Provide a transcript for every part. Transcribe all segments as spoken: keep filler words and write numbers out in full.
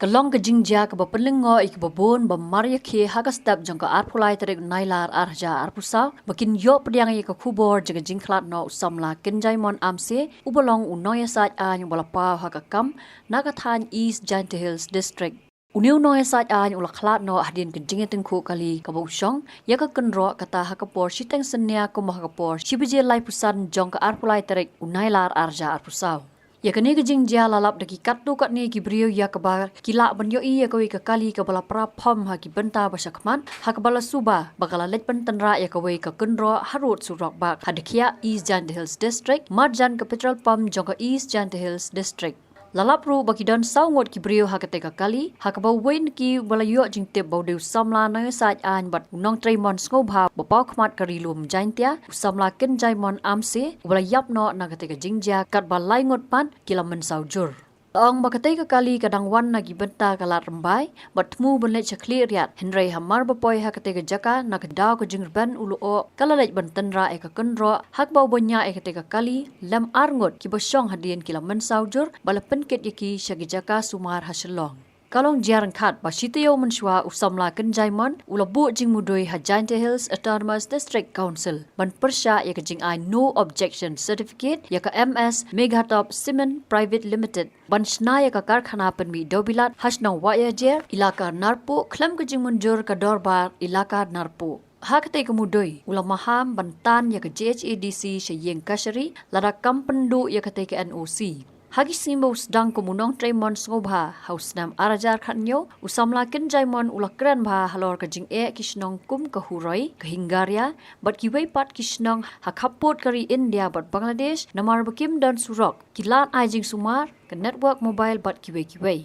Ka long ka jingjia kaba pynlyngngoh ïa kiba bun ba mar ïa ki ha ka step jong ka arphew lai tarik Nailar ar hajar arphew saw ba kin ïoh pdiang ïa ka khubor jong ka jingkhlad noh u samla Kynjaimon Amse uba long u nongïasaid aiñ uba la paw ha ka kam na ka thaiñ East Jaintia Hills District. Une u nongïasaid aiñ u la khlad noh hadien ka jingïatyngkhuh kali kaba u shong ïa ka kynroh kata ha ka por shiteng synñia kum ha ka por shi baje laiphew san jong ka arphew lai tarik u Nailar ar hajar arphew saw. Ïa kane ka jingjia la lap da ki katto katne ki briew ïa kaba ki lah ban ïohi ïa kawei ka kali kaba la pra phom ha ki bynta ba shakhmat ha kaba la suba ba ka la leit ban tynrah ïa kawei ka kynroh harud surok bak ha Dkhiah East Jaintia Hills District marjan ka petrol pump jong ka East Jaintia Hills District. La lap ruh ba ki don saw ngut ki briew ha katei ka kali ha kaba uwei na ki uba la ïoh jingtip ba u dei u samla nongïasaid aiñ bad u nongtrei mon sngewbha ba paw khmat ka Ri Lum Jaintia u samla Kynjaimon Amse uba la ïap noh na katei ka jingjia katba lai ngut pat ki la mynsaw jur. La ong ba katei ka kali ka dang wan na ki bynta ka Lad Rymbai bad thmu ban leit sha Khliehriat hynrei hamar ba poi ha katei ka jaka na ka daw ka jingrben u lyoh ka la leit ban tynrah ïa ka kynroh ha kaba u bniah ïa katei ka kali lem ar ngut kiba shong hadien ki la mynsaw jur ba la pynkit ïa ki sha ki jaka sumar ha Shillong. Ka long jia ryngkat ba shi taïew mynshuwa u samla Kynjaimon u la buh jingmudui ha Jaintia Hills Autonomous District Council ban pyrshah ïa ka jingai no objection certificate ïa ka M S Meghatop Cement Private Limited ban shna ïa ka karkhana pynmih dewbilat ha shnong Wahiajer, Elaka Narpuh khlem ka jingmynjur ka dorbar Elaka Narpuh. Ha katei ka mudui u la maham ban tan ïa ka J H A D C sha ïing kashari lada kam pynduh ïa katei ka N O C. Ha ki sngi ba u sdang kum u nongtrei mon sngewbha ha u snem ar hajar khathynñiew u samla Kynjaimon u la kren bha halor ka jingeh ki shnong kum ka Huroi, ka Hingaria bad kiwei pat ki shnong ha khappud ka ri India bad Bangladesh namar ba kim don surok, ki lad ai jingsumar, ka network mobile bad kiwei kiwei.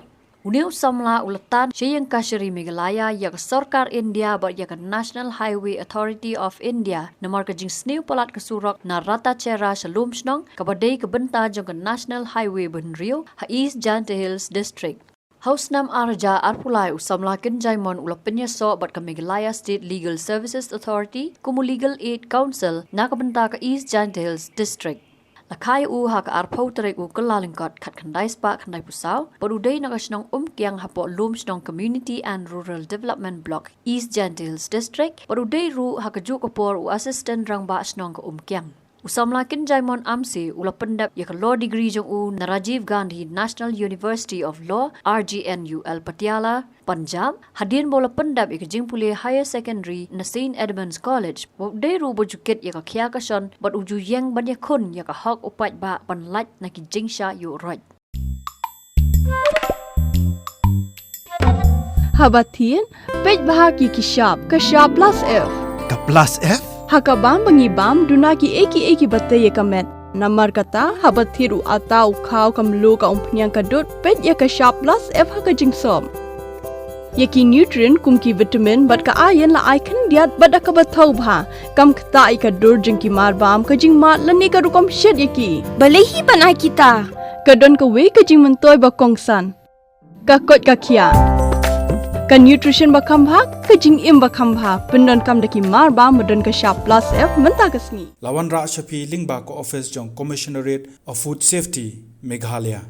Une u samla u la tan sha ïing kashari Meghalaya ïa ka sorkar India bad ïa ka National Highway Authority of India namar ka jingsniew palat ka surok na Ratacherra sha Lumshnong kaba dei ka bynta jong ka National Highway ba hynriew ha East Jaintia Hills District. Ha u snem ar hajar arphew lai u samla Kynjaimon u la pynïasoh bad ka Meghalaya State Legal Services Authority kum u Legal Aid Counsel na ka bynta ka East Jaintia Hills District. La kha ïa u ha ka arphew tarik u Kyllalyngkot khatkhyndai spah khyndaiphew saw bad u dei na ka shnong Umkiang hapoh Lumshnong Community and Rural Development Block, East Jaintia Hills District bad u dei ruh ha kajuh ka por u Assistant Rangbah Shnong ka Umkiang. U samla Kynjaimon Amse u la pyndep ïa ka law degree jong u na Rajiv Gandhi National University of Law, R G N U L, Patiala, Punjab hadien ba u la pyndep ïa ka jingpule higher secondary na St Edmund's College ba u dei ruh ba u ju kit ïa ka khia ka shon bad u ju ïeng ban ïakhun ïa ka hok u paidbah ban lait na ki jingshah ïuh roit. Haba thied, peit bha ki ki shap, ka shap plus F. Ka plus F? Ha ka bam ba ngi bam, duna ki ei ki ei kiba tei ïa ka met. Namar kata, haba thied u atta, u khaw, ka mluh, ka umphniang, ka dud, peit ïa ka shap plus F ha ka jingsop. Ïa ki nutrient kum ki vitamin bad ka iron la ai khyndiat bad da kaba thaw bha. Kam ktah ïa ka dur jong ki mar bam, ka jingmad lane ka rukom shet ïa ki. Balei hi ban ai kita? Ka don kawei ka jingmyntoi ba kongsan. Ka koit ka khiah. Ka nutrition ba kham bha, ka jingim ba kham bha. Pyndonkam da ki mar bam ba don ka shap plus F mynta ka sngi. La wanrah sha phi lyngba ka office jong Commissionerate of Food Safety, Meghalaya.